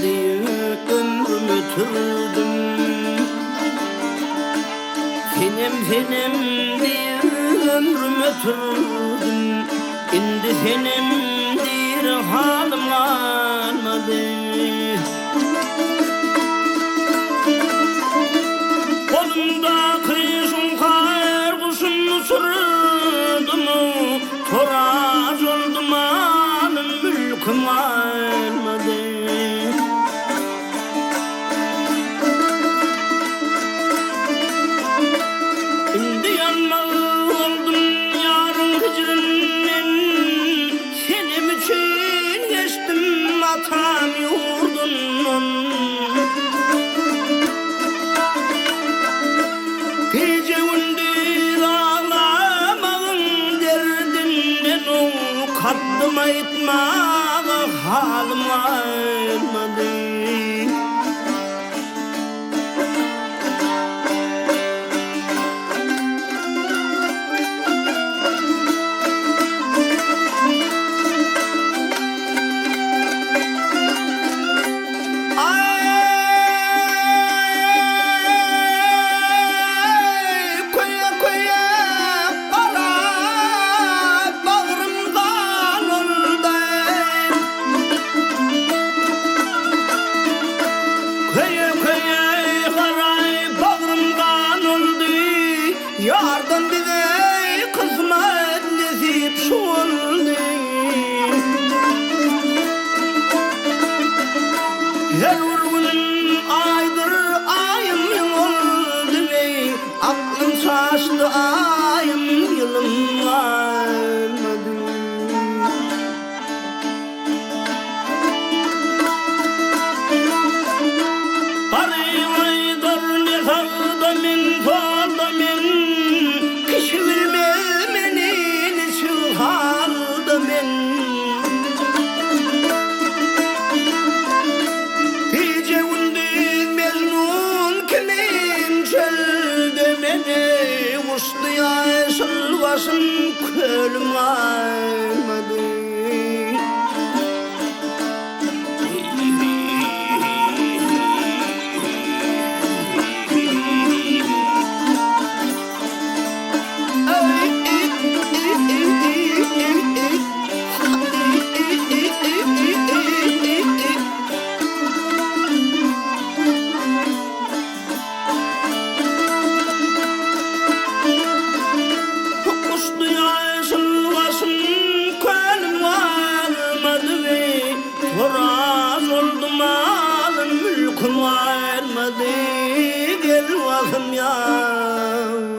diýip ömrüm ötürdim. Senem senem diýip ömrüm ötürdim. Indi senem diýr halym galmady. Golumdaky şuňkar guşum uçurdym, Toraz oldy malym, mülküm galmady. Indi ýalňyz boldum ýaryň hijrinden, Senem üçin geçdim atam ýurdundan. Gije-gündiz aglamagyň derdinden Kaddym aýtmaga halym galmady. Aý, köýe-köýe gara bagrym gan oldy. Köýe-köýe gara bagrym gan oldy. Ýardan bize kysmat nesip şu boldy. Her bir günüm aýdyr, aýym ýyl boldy eý, Aklym çaşdy aýym ýylym galmady. Baryň aýdar ne sagda men solda men, Kişi bilmez meni niçik halda men. Gije-gündiz Mejnun kimin çölde meni, Uçdy ýaşyl başym kölüm galmady. Uçdy ýaşyl başym, kölüm galmady, Horaz oldy malym, mülküm galmady, Gel basym ýar.